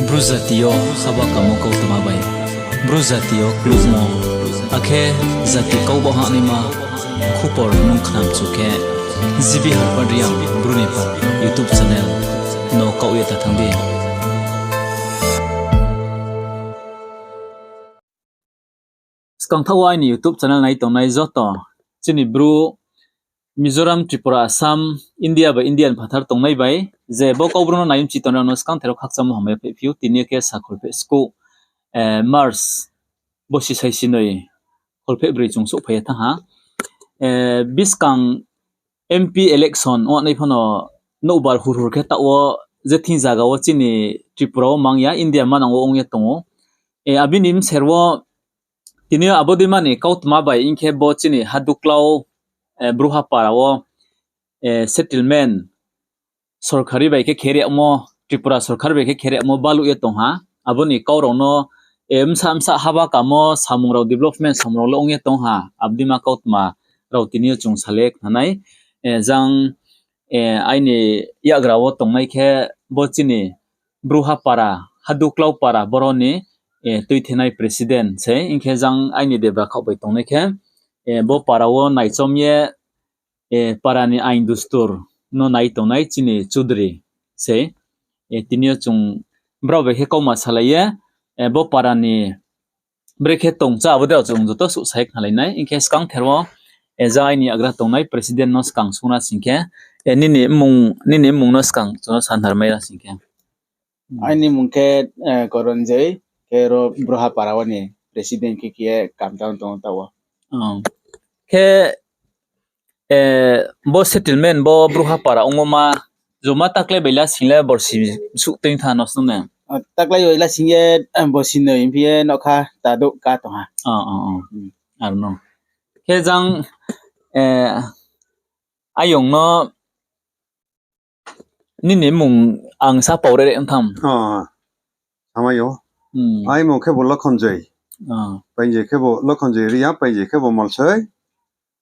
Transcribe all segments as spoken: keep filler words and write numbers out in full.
Bru jati yo haba kamo kautma bai, Bru jati yo klukmo, akhe jati kau ba hahnaima khupor nung khnamchu khe, G B Harpad Reang Bru ni pha YouTube channel no kaoh ye ta thanng di. Skangthaoh wo aini YouTube channel nai tongnai joto chini Bru, Mizoram, Tripura, Assam, India bai India ni phathar tongnai bai, je bo Kaubru no nai mchi tongnai rao no skangther wo khakchangmo hambai phehphi ou. Tini yo khe sa kholpheh skuh, March bosi sai sinoi kholpheh broi chung souhphai ye thanng ha. Buskang M P election ong nai phano nouhbar hurhur khe taoh wo je thing zaga wo chini Tripura wo mang ya, India manang wo ong ye tong ou. Abini bser wo tini yo abo deima ni kautma bai hing khe bo chini Haduklau, Bruha para wo settlement sorkari bai khe khe riagmo, Tripura sorkari bai khe khe riagmo baluh ye tong ha. Abo ni kau rao no, bsa bsa haba kamo samung rao, development samung rao le ong ye tong ha. Abo deima kautma rao tini yo chung salai ye khna nai. Jang, aini yakgra wo tongnai khe bo chini Bruha para, Haduklau para boro ni tuithenai president sei. Hing khe jang aini debra khaoh bai tongnai khe, bo para wo naichom ye, para ni ain dustur no nai tongnai chini chudri sei. Tini yo chung brao bai khe kauma salai ye, bo para ni brekhe tongcha abo dei rao chung joto suh sai khnalai nai. Hing khe skangther wo, jang aini yakgra tongnai president no skang sung na sing khe, nini mmung no skang chung no sanhar mai ra sing khe. Aini mmung khe Koronjoy, khe ro Bruha para wo ni president khe khe ye kam tang tong taoh wo. Khe, bo settlement bo Bruha para ongmo ma, joma taklai bai la sing le borsi suh tui tha no sung ne? Taklai bai la sing ye, borsi noi phi ye nougkha tadouh ka tong ha. Aro no. Khe jang, ayong no nini mmung ang sa pau re re ong tham. Samai yo. Aini mmung khebu Lokhonjoi. Painjoi khebu Lokhonjoi Reang, painjoi khebu Molsoi.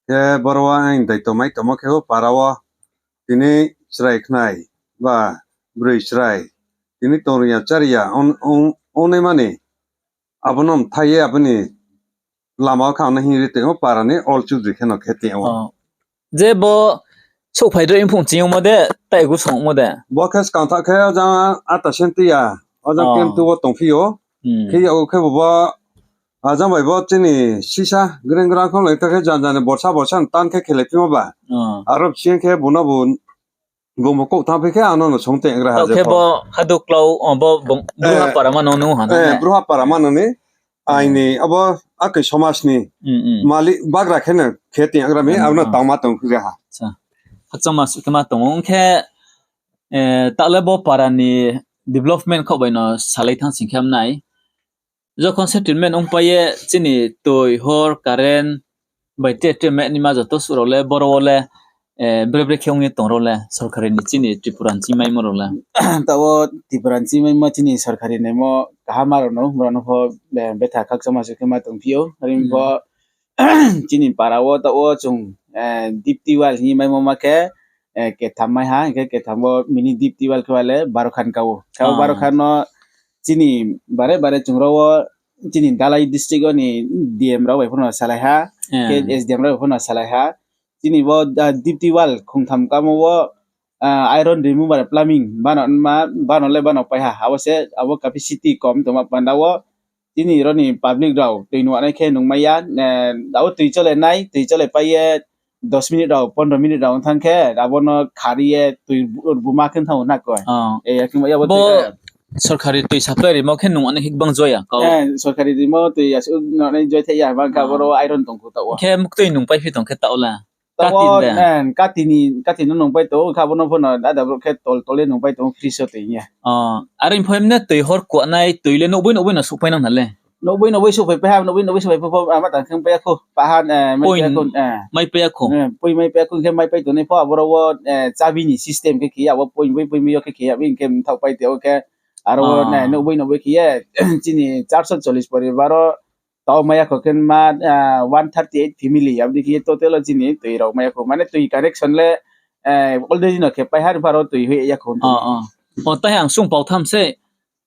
Khe boro wo ang daito mai tongmo khe o para wo tini chrai khnai ba broi chrai tini tongri ya chari ya ongnaima ni abo no mthai ye abo ni lama wo khe ang no hing ri tong ou, para ni ol chudri khe no khe tong ou. Je bo souhphai dro phung ching yongmo de, tai gu songmo de. Bo khe skang tha khe jang ata sen tui ya, o jang kemtu wo tongphi ou. Khe yag khe bo, ajang bai bo chini sisa greng grang kho lai ta khe jan jan ni borsa borsa ni tan khe khelai phimo ba. Aro bsing khe bo no bo bung bo kouh thanngphi khe ano no song tong gra ha je khe pho. Bo Haduklau, bo Bruha para ma no nung ha na? Bruha para ma no ni. Aini abo akoi somas ni malik bagra khe no khe tong gra mi, abo no tangma tong khe ha. Khakchangma suh khe ma tong ou. Ong khe, taoh le bo para ni development khaoh bai no salai thanng sing khe ham nai. Jokhon settlement ongpai ye chini tui, hor, current bai tre tre mehnaima joto suh rao le boro wo le, bre bre khe ong ye tong rao le, sorkari ni chini Tripura ni chingmaimo rao le. Taoh wo Tripura ni chingmaimo chini sorkari naimo kaham rao no, brao no pho, betha khakchangma suh khe ma tongphi ou. Are pho, chini para wo taoh wo chung, deep tubewell hing ye maimo ma khe, ketham mai ha, hing khe ketham wo mini deep tubewell khe ba le baro khan ka ou. Khe o baro khan no chini bare bare chung rao wo chini Dhalai district wo ni D M rao bai pho no salai ha, khe S D M rao bai pho no salai ha. Chini bo, deep tubewell khongtham kamo wo, iron remover plumbing bano le bano pai ha. Abo se abo capacity kom tongma panda wo chini rao ni public rao tui nuhnai khe nungmai ya, abo tui chole nai, tui chole pai ye dos minute rao, pondro minute rao ong thanng khe, abo no khari ye tui buma khe thanng ou na koi. Sorkari tui supply rimo khe nung ani hik bang joya kau. Sorkari rimo tui asuh nung ani joithai ya, bang khe abo ro iron tong khu taoh wo. Khe muktui nungpaiphi tong khe taoh la? Katin no nungpai tong ou, khe abo no pho no ada brouh khe tol tol ye nungpai tong ou, free so tui ye. Are pho emne tui hor kuahnai tui le nouhboi nouhboi no souhpai nang na le? Nouhboi nouhboi souhpai pai ha, nouhboi nouhboi souhpai pho pho, ama tang khe pai ya khou, paha, mai pai ya khou, poi mai pai ya khou. Poi mai pai ya khou, hing khe mai pai tongnai pho aboro wo, chabi ni system khe khe ya, abo poi bai poi mai yo khe khe ya, hing khe mthaoh pai tong ou khe, aro wo nouhboi nouhboi khe ye, chini চারশো চল্লিশ পরিবার ও tao mai ya khou khe ma, one thirty eight family, abo dei khe ye total wo chini tui rao mai ya khou. Mane tui connection le, already no khe pai ha, are pho aro tui hoih ya khou. O, tai ang sung pau tham se,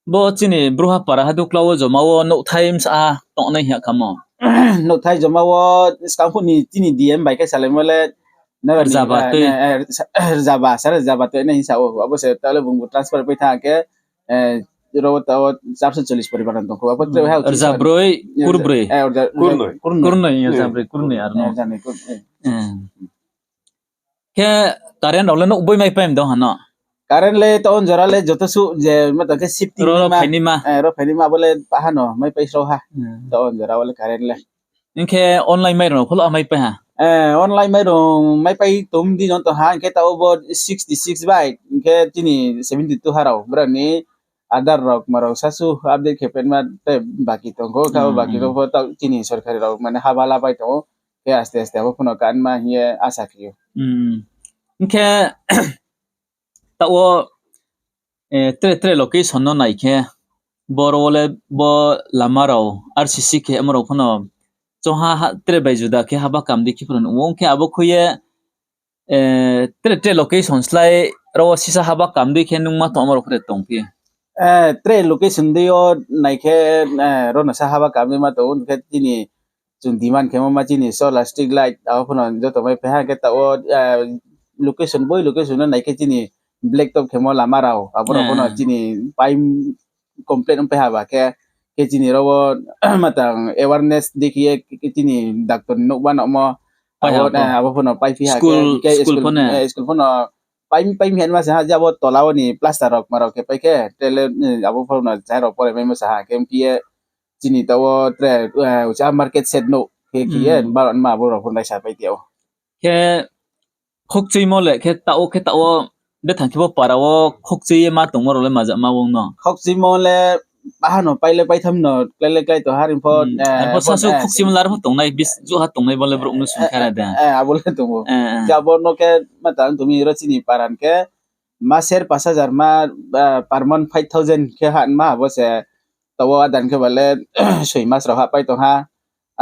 Bo chini Bruha para ha dukla wo joma wo nouhthai bsa tongnai hing ya khamo. Nouhthai joma wo skang phuh ni chini D M bai khe salaimo le, nara ni, Rzaba tui. Rzaba, sare rzaba tui nai hing sa ou. Abo se tale bung transfer pai thanng khe, ro wo tao চারশো চল্লিশ poribar no tong kho. Abo tre ha Rza broi, kurbroi. Kurnoi. Kurnoi, rza broi, kurnoi ar no. Khe current rao le nouh boi maipai mdo ha no? Current le taoh jora le joto suh je ma tong khe sifting ro phainaima, abo le paha no maipai srao ha. Taoh jora wo le current le. Hing khe online mairung pho lo maipai ha? Online mairung maipai tong di no tong ha, hing khe taoh bo sixty six bai, hing khe chini seventy two ha rao, brao ni Aadhaar rao, ma rao sasu update khe pai ma te baki tong kho, kha baki rao pho taoh chini sorkari rao mane haba la pai tong ou, khe aste aste abo phuno kanma hing ye asa khe ou. Hing khe taoh wo, tre tre location no nai khe, boro wo le bo lama rao, R C C khe amo rao phuno choha tre bai juda khe haba kam di khe phuno nuh ou, hing khe abo khui ye, tre tre location slái ro wo sisa haba kam di khe nungma tong amo rao phuno tongphi? Tre location di yo nai khe, ro no sa haba kam di ma tong ou, hing khe chini chung demand khemo ma chini solar street light, abo phuno joto maipai ha, hing khe taoh wo, location boi location no nai khe chini black top khemo lama rao, abo rao phuno chini paima complete ongpai ha ba khe, khe chini ro wo ma tang awareness dei khe ye, khe chini doctor ni nouh ba nouhmo, abo phuno paiphi ha khe, school phuno paima paima hingma se ha, je abo tola wo ni plaster rao ma rao khe pai khe, tre le, abo phuno chai rao pore maimo sa ha khe, ongphi ye chini taoh wo tre, ucha market shed nouh khe khe ye, baro ma abo rao phuno raisa pai ti ou. Khe khokchuimo le khe taoh wo, khe taoh wo, bethang khe bo para wo khokchui ye ma tongmo rao le maja ma ong no? Khokchuimo le paha no pai le paitham no klái le klái tong ha, arpho sasu khokchuimo le arpho tongnai, bis juha tongnai bo le brouh no sung khe ra de. Abo le tong ou. Khe abo no khe ma tang tong mi ro chini para ni khe, maser পাঁচ হাজার ma, per month five thousand khe ha ma, abo se taoh wo ada khe ba le soi mas rao hahpai tong ha,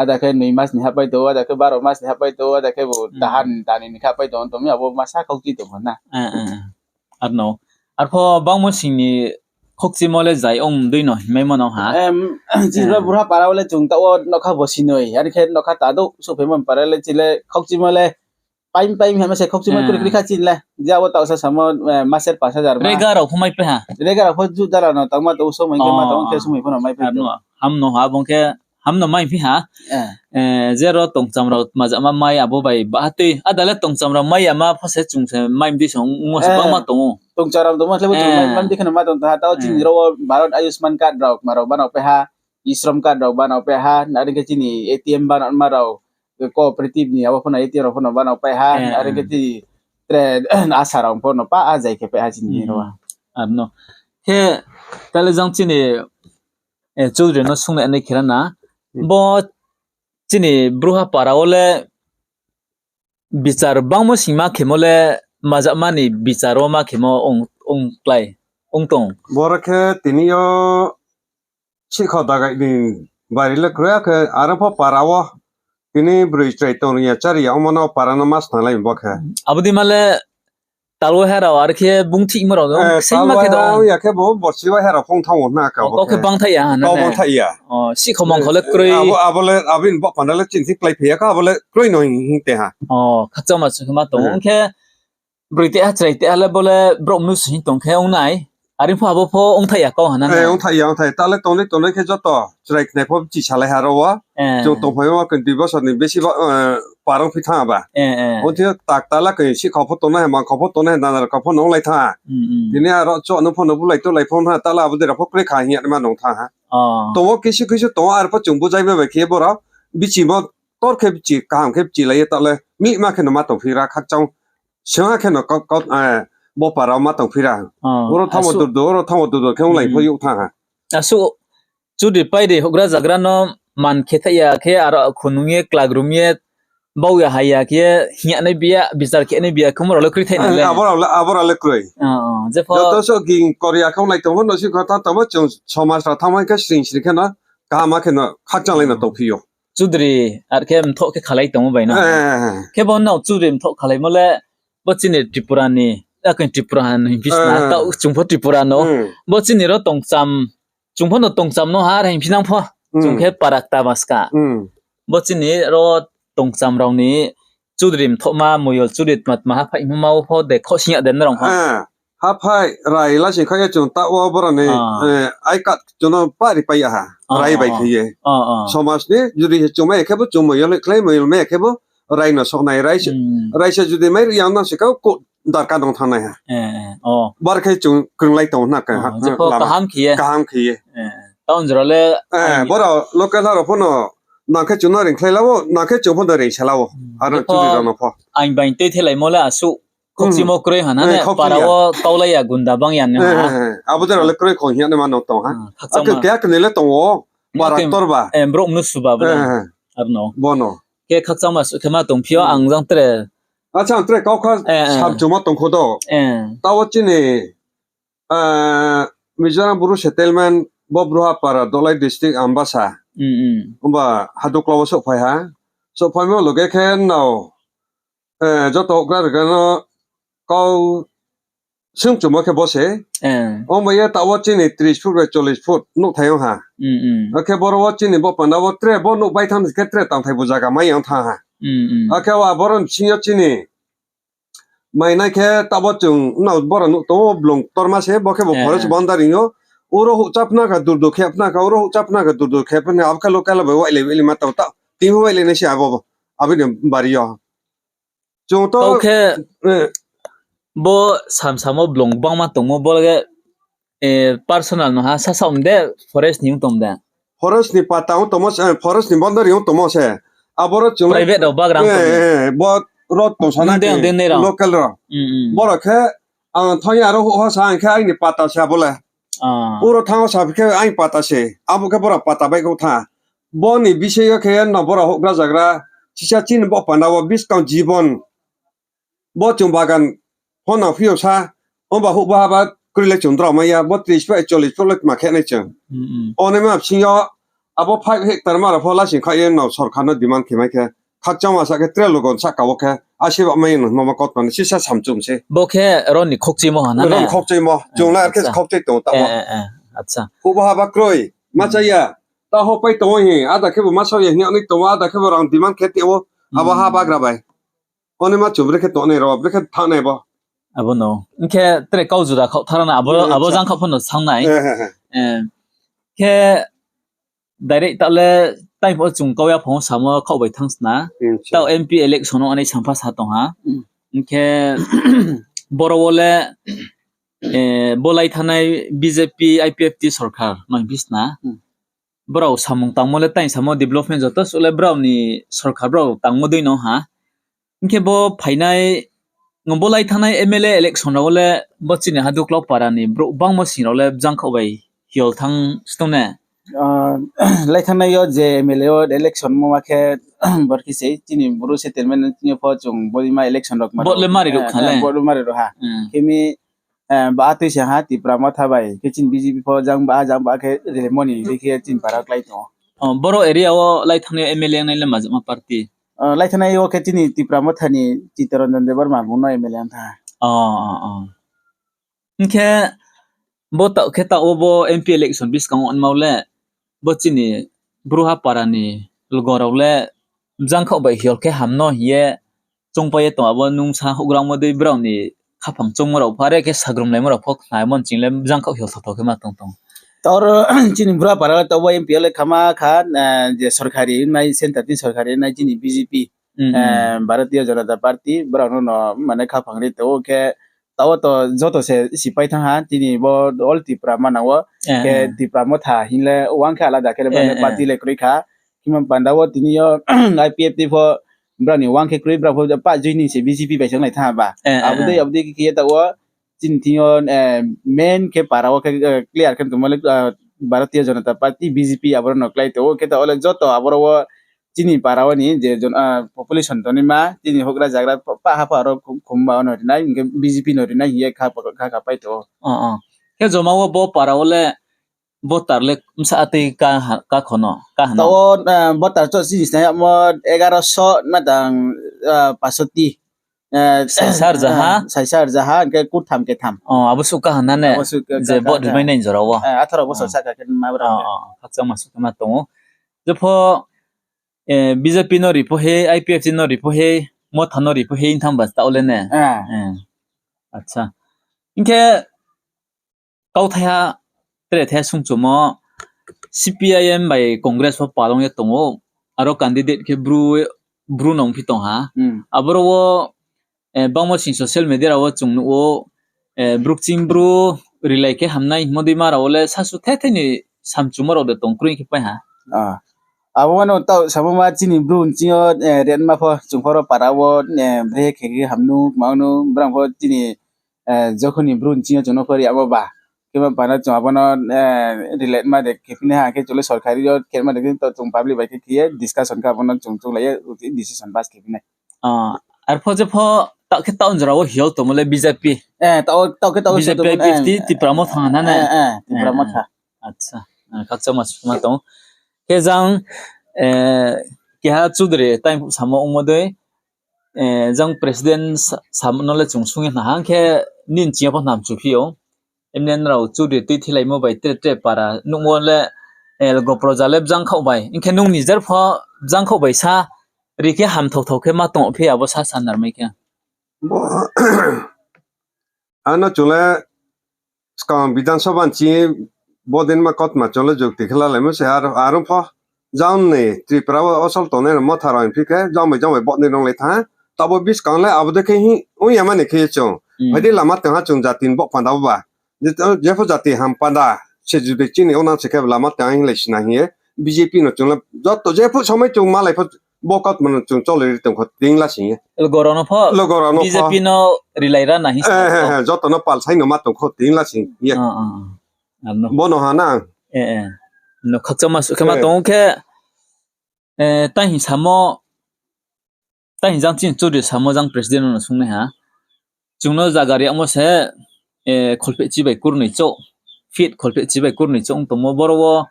ada khe নয় mas ni hahpai tong ou, ada khe বারো mas ni hahpai tong ou, ada khe bo dahan dani ni hahpai tong ou, tong mi abo masa khokchui tong ou na. Ar no, arpho bangmo sing ni khokchuimo le zai ong dei no hingmaimo no ha. Chini ro Bruha para wo le chung taoh wo nokha bo sinoi, are khe nokha tadouh souhphaimo para le chini le khokchuimo le paima paima hingma se khokchuimo kroi kroi kha chini le. Je abo taoh sa samo, maser পাঁচ হাজার ma. Rega rao pho maipai ha? Rega rao pho ju dara no tangma tong ou, somoi khe ma tong ou, khe somoi pho no maipai tong ou. Ham no ha, bung khe ham no maiphi ha. Je ro tongcham rao maja ma mai abo bai baha tui. Ada le tongcham rao mai ya ma pho se chung se mai mdi song ongmo se bangma tong ou. Tongcham rao tongmo khe bo chung mai mdi khe no ma tong tong ha, taoh chini ro wo Bharat Ayushman card rao ma rao bano pai ha, e-Shram card rao bano pai ha, are khe chini A T M bano ma rao, cooperative ni abo phuno A T M rao phuno bano pai ha, are khe chini tre ASHA rao phuno pa a zai khe pai ha chini ro. Ar no. Khe tale jang chini, Choudri no sungnai nai khe ra na. Bo chini Bruha para wo le bichar bangmo sing ma khemo le, maja ma ni bichar wo ma khemo ong, ong klái, ong tong. Boro khe tini yo sikho dagai ni bari le kroi, akhe aro pho para wo tini broi chrai tong ri ya, chári ya, omo no para no ma snalai bo khe. Abo dei ma le tal waiha rao, are khe bung thihmo rao, seng ma khe dong ya khe bo borsi waiha rao phong thanng ou na kau khe bang thaih ya ha na, kau bang thaih ya. Sikho mangkho le kroi. Abo, abo le, abo ni bo panda le chini si klái phi ya kha, abo le kroi no hing, hing te ha. Khakchangma se khe ma tong ou. Ong khe broi te ha, chrai te ha le bo le brouh mnusu hing tong khe ong nai. Are pho abo pho ong thaih ya kau ha na. Ong thaih ya, ong thaih ya. Ta le tongnai tongnai khe joto chrai khnai pho bchi salai ha ro wo. Chung tongphai ma khe dui bosor ni besi ba, parong phi thanng ba. Ong thing yo tak ta la khe sikho pho tongnai, mangkho pho tongnai, nana rkha pho nonglai thanng. Tini aro choh no pho no bulai tolai pho na, ta la abo dei rao pho kroi kha hing ya ma nong thanng ha. Tong ou kisu kisu tong ou, arpho chung bujai bai bai khe borao bichimo tor khe bchi, kaham khe bchilai ye ta le mihma khe no ma tongphi ra khakchang. Sengha khe no kau, kau, bo para wo ma tongphi ra. Oro thanngmo durdur, oro thanngmo durdur khe onglai pho youh thanng ha. Asuh chudri pairi houhgra zagra no man khe thaih ya khe aro khunung ye, klagrum ye, bau ya hai ya khe hing ya nai bi ya, bichar khe nai bi ya khe omo rao le kroi thai nai le. Abo rao le, abo rao le kroi. Jepho joto suh ging kor ya khe onglai tong pho no si kho thanng tongmo chung somaj rao thanngmai khe sring sring khe no kaham khe no khakchanglai no tongphi ou. Chudri ar khe mthoh khe khalai tongmo bai no. Khe bo nrao chudri mthoh khalaimo le bo chini Tripura ni, akhe Tripura ni hing phi sna, taoh chung pho Tripura no. Bo chini ro tongcham chung pho no tongcham no ha, reing phinang pho. Chung khe para kta ba ska. Bo chini ro tongcham rao ni chudri mthohma, moyol chudri tma tma haphaih hingmo ma wo pho de khoh sing ya de nrao pho. Haphaih rai la sing kha ye chung taoh wo boro ni, ai kat chung no pari pai ya ha. Rai bai khe ye. Somaj ni judi se chung mai ya khe bo chung moyol khlai, moyol mai ya khe bo rai no soh nai. Rai se judi mai ri yang no se kau ko darkar dong thanng nai ha. Bar khe chung krunglai tong na kaham khe ye. Town jora le, boro local ha rao pho no nang khe chung no reingkhlai la wo, nang khe chung pho no reingsa la wo. Aro chudri rao no pho. Aing bai tei thelaimo le asuh khokchimo kroi ha na ne, para wo kaulai ya gunda bang ya ni ha. Abo de rao le kroi khong hing ya naima no tong ha. Ake keha keni le tong wo, para ktor ba. Brouh mnusu ba bo le. Aro no. Bo no. Khe khakchangma suh khe ma tongphi yo, ang jang tre. Acha, ang tre kau kha samchuma tongkho do. Taoh wo chini, Mizoram Bru settlement bo Bruhapara, Dolai district Ambasa. Himba hadukla wo souhphai ha. Souhphaimo loge khe nrao, joto houhgra rega no kau swunngchumo khe bo se. Ongba ye taoh wo chini tris foot bai chollish foot nouhthai ong ha. Akhe boro wo chini bo panda wo tre bo nouh bai thanng khe tre tangthai bo zaga mai ya ong thanng ha. Akhe o aboro ni bsing yo chini mainai khe taoh wo chung nrao boro nouh tong wo blung ktorma se, bo khe bo forest boundary yo. Uro houhchá phna kha durdu khe phna kha, uro houhchá phna kha durdu khe phna, abo khe local bai wailai wailai ma tong taoh. Tini pho wailai nai se abo, abo ni bari yo. Chung to khe, bo samsamo blung gbangma tongmo bo le, personal no ha, sasaoh de forest ni ong tong de. Forest ni pata ong tongmo se, forest ni boundary ong tongmo se. Aboro chung private rao bagra ong tong de. Bo rao tongsa na de, local rao. Boro khe, ang thanng ye aro houh ha sa hing khe aini pata se abo le. Uro thanng wo sa khe aini pata se. Abo khe boro pata bai khe thanng. Bo ni bisoi yo khe no boro houhgra zagra, sisa chini bo panda wo buskang jibon. Bo chung bagan pho nang phi yo sa, ongba houhba haba kroi le chung drao mai ya, bo tris bai chollish foot le tma khe nai chung. Onaima bsing yo, abo five hectare ma rao pho lasing kha ye no sorkar no demand khe mai khe, khakchangma sa khe tre logon sahka wo khe, ase ba mai no hingmo ma kautma ni sisa samchum se. Bo khe ro ni khokchimo ha na ne? Ro ni khokchimo, chung le ar khe khokchai tong taoh wo. Houhba haba kroi, ma cha ya, taoh ho pai tong o hi, ada khe bo ma sao ya hing ya nai tong o, ada khe bo rang demand khe tei o, abo ha bagra bai. Onaima chung brekhe tongnai rao, brekhe thanngnai bo. Abo no. Hing khe tre kau juda khaoh thara na, abo jang khaoh pho no sang nai. Khe direct taoh le tai pho chung kau yaphang wo samo khaoh bai thanng sna. Taoh MP election wo anai sampha sa tong ha. Hing khe boro wo le, bo lai thanngnai BJP IPFT sorkar no hing phi sna. Brao samung tangmo le tai samo development joto suh le brao ni sorkar brao tangmo dei no ha. Hing khe bo phainai, bo lai thanngnai MLA election rao le bo chini Haduklau para ni brouh bangmo sing rao le bjangkhaoh bai hiol thanng stung ne? Lai thanngnai yo je MLA wo election mo ma khe, bor khe se chini Bru settlement chini pho chung bo ma election rao vote le mari ruh kha le. Vote le mari ruh ha. Khe mi, ba tui se ha Tipra Motha bai khe chini BJP pho jang ba, jang ba khe remo ni dei khe chini para klái tong o. Boro area wo lai thanngnai MLA ongnai le majama party? Lai thanngnai yo khe chini Tipra Motha ni Chittaranjan Debbarma bung no MLA ong tha. Hing khe bo taoh khe taoh wo bo MP election buskang wo onma le bo chini Bruha para ni lugo rao le bjangkhaoh bai hiol khe ham no hing ye choungpai ye tong, abo nung sa houhgrangmo dei brao ni khaphang choungmo rao pho, are khe sagrum laimo rao pho khnaimo nching le bjangkhaoh hiol thotho khe ma tong tong. Taoh chini Bruha para le taoh bo MP le khama kha, je sorkari nai, centre ni sorkari nai chini BJP, Bharatiya Janata Party, brao no no mane khaphang ri tong o khe, taoh wo to joto se sipai thanng ha, tini bo all Tipra manang wo, khe Tipra Motha hing le uang khe alada khe le party le kroi kha. Himba panda wo tini yo IPFT pho brao ni uang khe kroi, brao pho pa joining se BJP bai se onglai thanng ha ba. Abo dei, abo dei khe ye taoh wo chini thing yo, main khe para wo khe, clear khe tongmo le, Bharatiya Janata Party, BJP aboro no klái tong o. Khe taoh wo le joto aboro wo chini para wo ni je population tongnaima, chini houhgra zagra pa ha pha aro khum ba no rinai, hing khe BJP no rinai hing ye kha, kha, kha pai tong o. Khe joma wo bo para wo le voter le bsa atei ka ha, ka kho no, ka ha no? Taoh wo, voter cho chini sna yagmo egaro so matang, pasoti. Saisa rzaha, saisa rzaha, hing khe kurtham ketham. O, abo suh kaha na ne? Abo suh ka-, je ka-, vote ka-, rimai nai jora wo. Atharo bosor sahka khe ma bra. O, khakchangma suh khe ma tong ou. Jepho, eh, B J P no ri pho he, I P F T no ri pho he, Motha no ri pho he, hing thanng ba taoh le ne? Acha. Hing khe, kauthaiha, tre thaiha sungchumo, C P I M bai Congress pho palong ye tong ou, aro candidate khe Bru, Bru no ongphi tong ha. Aboro wo, eh, bangmo sing social media rao wo chung nuh ou, eh, Bru kching Bru rilai khe hamnai hingmo deima rao wo le sasu thethei ni samchumo rao de tong kroi khe pai ha. Abo mano taoh samo ma chini Bru nching yo, eh, rianma pho chung pho ro para wo, eh, brekhe khe khe hamnu, kmangnu, brang pho chini, eh, jokhon ni Bru nching yo chung no pho riamo ba. Khe ma pana chung abo no, eh, relate ma de khe phinai ha, khe chung le sorkari yo khe ma de khe taoh chung public bai khe khe ye discussion khe abo no chung chung lai ye decision pass khe phinai. Arpho jepho taoh khe taoh jora wo hiao tongmo le B J P. Eh, taoh, taoh khe taoh B J P, I P F T, Tipra Motha na ne? Eh, eh, Tipra Motha. Acha, eh, khakchangma suh khe ma tong ou. Khe jang, eh, keha Chaudhary time samo ongmo dei, eh, jang president sa-, samo no le chung sung ye khna ha, hing khe nini ching yo pho hnam chuphi ou. Emne nrao Chaudhary tuithilaimo bai tre tre para nuhmo le, eh, logo proja le bzang khaoh bai. Hing khe nung nijer pho bzang khaoh bai sa ri khe hamthao thao khe ma tong phi abo sa sanarmai khe. Bo, ano chung le skang Bidhan Sabha nching bo din ma kautma chung le jukti khe lalaimo se aro, aro pho jang ni Tripura wo osol tongnai rao Motha rao hing phi khe jang bai jang bai vote ni nonglai thanng ha. Taoh bo buskang le abo dei khe hing, ong ya mani khe ye chung. Phai di lama tong ha chung jati ni bo panda wo ba. Je, jepho jati ham panda se judi chini ongnang se khe lama tong ha hing lai sina hing ye. B J P no chung le joto jepho somoi chung malai pho bo kautma no chung cholai ri tong kho ting la sing ye. Logo rao no pho, logo rao no pho B J P no rilai ra na hing sa, joto no pal sai no ma tong kho ting la sing ye. Bono ha na. No khakchangma suh khe ma tong ou khe, eh, tai hing samo, tai hing jang chini Chaudhary samo jang president no sung nai ha. Chung no zaga ri yagmo se, eh, kholphehchi bai kurnoi chouh, feet kholphehchi bai kurnoi chouh ong tongmo boro wo,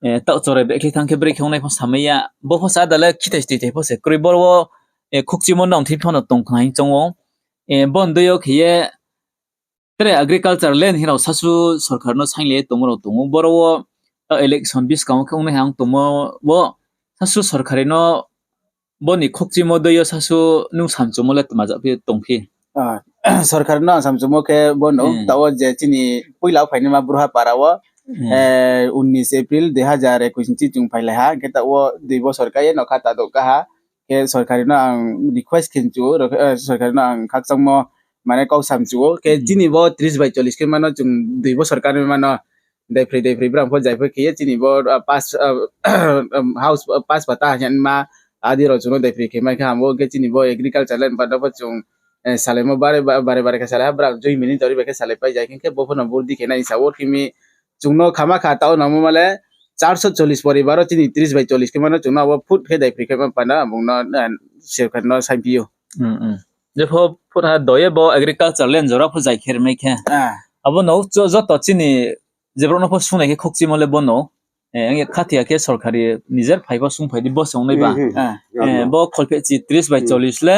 eh, taoh chorai bekhlai thanng khe brekhe ongnai pho samai ya. Bo pho sa da le khithai stithai pho se kroi boro wo, eh, khokchimo nang thing pho no tong khna hing choung ou. Eh, bo ni dei yo khe ye tre agriculture land hing rao sasu sorkar no sainglai ye tongmo rao tong ou. Boro wo, eh, election buskang wo khe ongnai hang tongmo wo sasu sorkari no bo ni khokchimo dei yo sasu nung samchumo le tma ja phi tong phi? Sorkari no ang samchumo khe bo no, taoh wo je chini poila wo phainaima Bruha para wo, eh, unis April dui hazar ekush ni chung phailai ha, hing khe taoh wo dui bosor ka ye nokha ta douh ka ha, khe sorkari no ang request khe chu, eh, sorkari no ang khakchangmo mane kau samchu ou, khe chini bo tris bai chollish khe mano chung dui bosor ka ni mano, daiphroi daiphroi brang pho jaipho khe ye chini bo, ah, pass, ah, house, ah, pass pata hing ma, adi rao chung no daiphroi khe mai khe hambo, khe chini bo agriculture land pata pho chung, eh, salaimo bare, ba-, bare bare khe salai ha, brang join mini tori bai khe salai pai jai khe, khe bo pho no burdi khe nai sa wo khe mi, chung no khama kha taoh nangmo ma le, charso chollish poribar wo chini tris bai chollish khe mano chung no abo phut khe daiphroi khe ma panda, bung no, eh, sorkar no saingphi ou. Jepho phut ha do ye bo agriculture land jora pho jai khe rimai khe. Abo no cho-, joto chini je brouh no pho sungnai khe khokchimo le bo no. Eh, ang ye khathia khe sorkari nijer phai pho sungphai di bo se ongnai ba. Eh, bo kholphehchi tris bai chollish le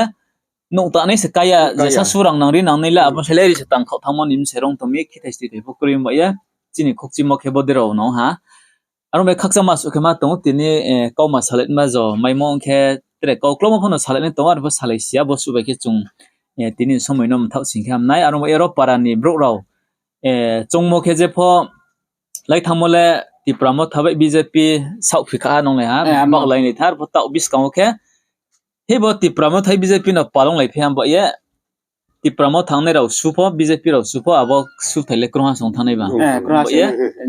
nouh tanai se kaya, je sasu rang nang ri nangnai le abo se le ri se tang khaoh thanngmo ni mse rong tong mi khithai stithai pho kroi ba ye. Chini khokchimo khe bo dei rao no ha. Aro bai khakchangma suh khe ma tong ou tini, eh, kauma salaima jo maimo ong khe tre kau klomo pho no salainai tong ou, aro pho salai si ya bo suh bai khe chung, eh, tini somoi no mthaoh sing khe hamnai, aro bai aro para ni brouh rao, eh, choungmo khe jepho lai thanngmo le Tipra Motha bai B J P saohphi kha ha nonglai ha, baohlai ni thar pho taoh buskang wo khe. Hei bo Tipra Motha B J P no palong lai phi ham ba ye, Tipra Motha thangnai rao su pho, B J P rao su pho, abo suthai le krungha song thanngnai ba.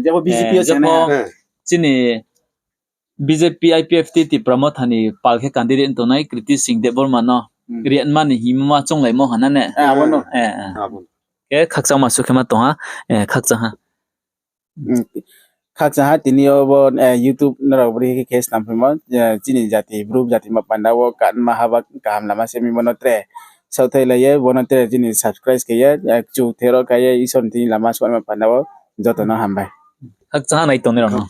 Jepho chini B J P I P F T Tipra Motha ni pal khe candidate tongnai Kriti Singh Debbarma no rianma ni hingmo ma chounglaimo ha na ne? Khe khakchangma suh khe ma tong ha, eh, khakchang ha. Khakchang ha tini yo bo, eh, YouTube nrao bri khe khe snam phaimo, eh, chini jati, bru jati ma panda wo kanma haba kaham lama se mi bo no tre saohthailai ye, bo no tre chini subscribe khe ye, eh, kchu thero kha ye, Isor ni tini lama suanma panda wo joto no hambai. Khakchang ha nai tongnai rao no.